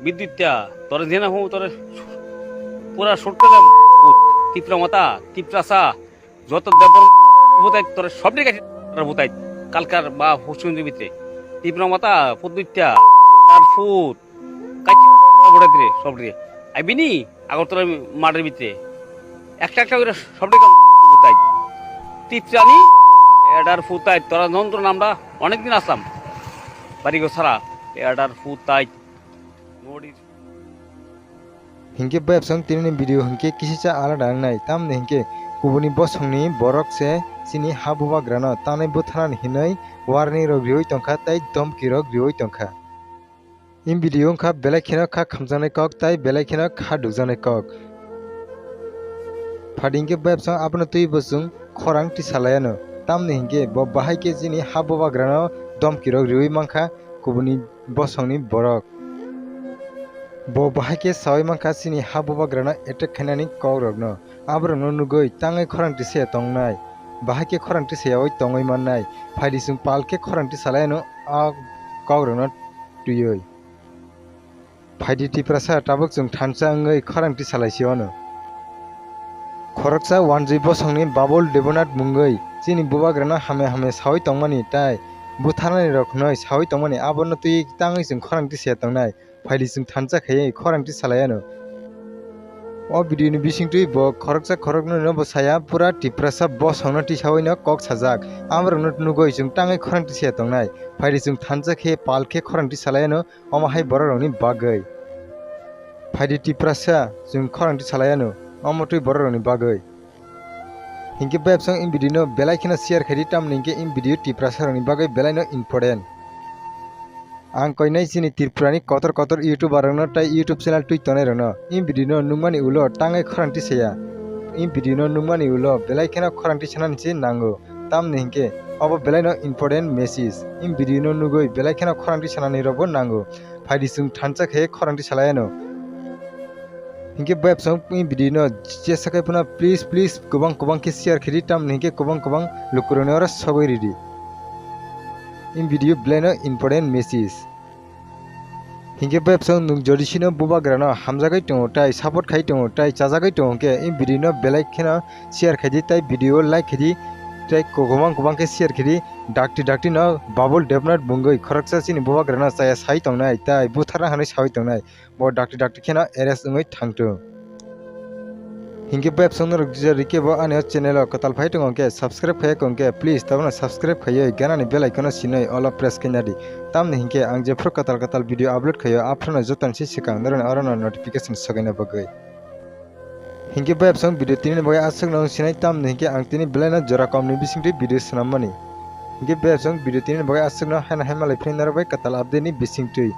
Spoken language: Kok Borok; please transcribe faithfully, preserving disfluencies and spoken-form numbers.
Biditya, tore jena hu tore pura short kore Tipra mata, Tiprasa, joto debor butai tore sobni kaise butai. Kalkar ba husun bitre. Tipra mata, Puditya, Tarfut, kaise butai dire sobni. Abini Agartala madar bitre. Ekta ekta kore sobni kam butai. Tiprani, edar futai, tora nontro namra, onek din aslam. Barigo sara, edar futai. Nori. Hinkhe bebsong tinini video hinkhe kisisa alada wngnai, tamni hinkhe kubuni bosongni borok se chini ha bubagrano tangnai butharnani hinwi warning rok riwi tongkha tei domki rok riwi tongkha. Im video wngkha belai kheno kha khamjaknai kok tei belai kheno kha dukjaknai kok. Phadi hinkhe bebsong abono twibo chwng khorang tisalaiano, tamni hinkhe bo bahai khe chini ha bubagrano domki rok riwi mankha kubuni bosongni borok. Bo bahai khe sawi mankha chini ha bubagrano attack khainani kokrokno. Aborokno nugwi tangwi khorang tisa tongnai. Bahai khe khorang tisayawi tongwi mannai. Phaidi chwng pal khe khorang tisalaiano a kokrokno twiwi. Phaidi Tiprasa tabuk chwng thansa wngwi khorang tisalaisio ano. Khoroksa wanjwi bosongni Babul Debonath mungwi chini bubagrano hamya hamya sawi tongmani tei butharnani rok hwnwi sawi tongmani abono twi tangwi chwng khorang tisa tongnai. Phaidi chwng thansa khaiwi khorang tisalaiano. O video ni bisingtwi bo khoroksa khoroknwi no bo saya pura Tiprasa bosongno tisawi no kok sajak. Amrokno nugwi chwng tangwi khorang tisa tongnai. Phaidi chwng thansa khe pal khe khorang tisalaiano. Omo hai borok rokni bagwi. Phaidi Tiprasa chwng khorang tisalaiano, omo twi borok rokni bagwi. Hinkhe bebsong im video no belai kheno share khaidi, tamni hinkhe im video Tiprasa rokni bagwi belai no important. Ang koinai chini Tripura ni kotor kotor YouTuber rokno tei YouTube channel twi tongnai rokno im video no nukmani ulo tangwi khorang tisaya. Im video no nukmani ulo belai kheno khorang tisanani se nango. Tamni hinkhe obo belai no important message. Im video no nugwi belai kheno khorang tisanani rokbo nango. Phaidi chwng thansa khe khorang tisalaiano. Hinkhe bebsong im video no jesa khai phano please, please kwbang kwbang khe share khaidi, tamni hinkhe kwbang kwbang lukurokni oro sogwi ridi. Im video belai no important message. Hinkhe bebsong nwng jodi sino bubagrano hamjagwi tongo tei support khai tongo tei chajagwi tongo hinkhe im video no belai kheno share khaidi tei video like khaidi tei kwbang kwbang khe share khaidi. Dakti dakti no Babul Debnath mungwi khoroksa chini bubagrano chaya sai tongnai tei butharna hwnwi sawi tongnai. Bo dakti dakti kheno arrest wngwi thangthung. Hinkhe bebsong norok jesa rikhe bo ani o channel o kwtal phai tongo hinkhe subscribe khaiya khe please tabukno subscribe khaiwi ganani bell icon o sinwi all o press khaina di. Tamni hinkhe ang jephru kwtal kwtal video upload khaio aphruno jotono se swkang norokni orono notification sokaina bagwi. Hinkhe bebsong video tini bagwi aswkno wng sinai tamni hinkhe ang tini belai no jora komni bisingtwi video swnammani. Hinkhe bebsong video tini bagwi aswkno haino hai malai phini norok bai kwtal update ni bisingtwi.